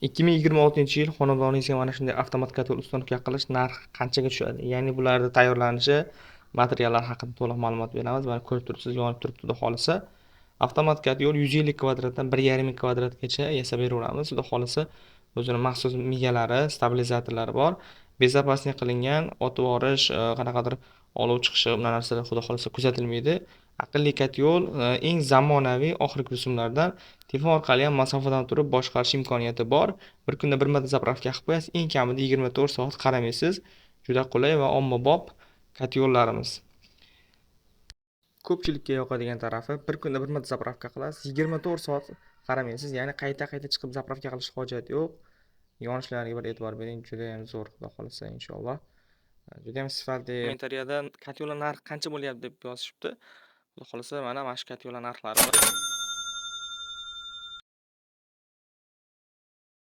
2026-yil xonadoningizga mana shunday avtomat котёl установка qilish narxi qanchaga tushadi? Ya'ni bularni tayyorlanishi, materiallar haqida to'liq ma'lumot beramiz. Mana ko'rib turibsiz, yonib turibdi, xudo xolisa. Avtomat котёл 150 kvadratdan 1,5 ming kvadratgacha yasab beraveramiz. Xudo xolisa, o'zini maxsus migalari, stabilizatorlari bor. Безопасный qilingan, otib yuborish, qanaqadir olov chiqishi, bunaqa narsalar, xudo xolisa, kuzatilmaydi. Aqlli котёл, eng zamonaviy oxirgi rusumlardan, telefon orqali ham masofadan turib boshqarish imkoniyati bor. Bir kunda bir marta заправка qilib qo'yasiz, eng kamida 24 soat qaramaysiz. Juda qulay va ommabop котёл larimiz. Ko'pchilikka yoqadigan tarafi, bir kunda bir marta заправка qilasiz, 24 soat qaramaysiz, ya'ni qayta-qayta chiqib заправка qilish hojati yo'q. Yonishlariga bir e'tibor bering, judayam zo'r, xudo xolisa, inshaalloh. Judayam sifatli. Kommentariyada котёл lar narxi qancha bo'lyapti deb yozishibdi. Xudo xolisa, mana shu котёл lar narxlari.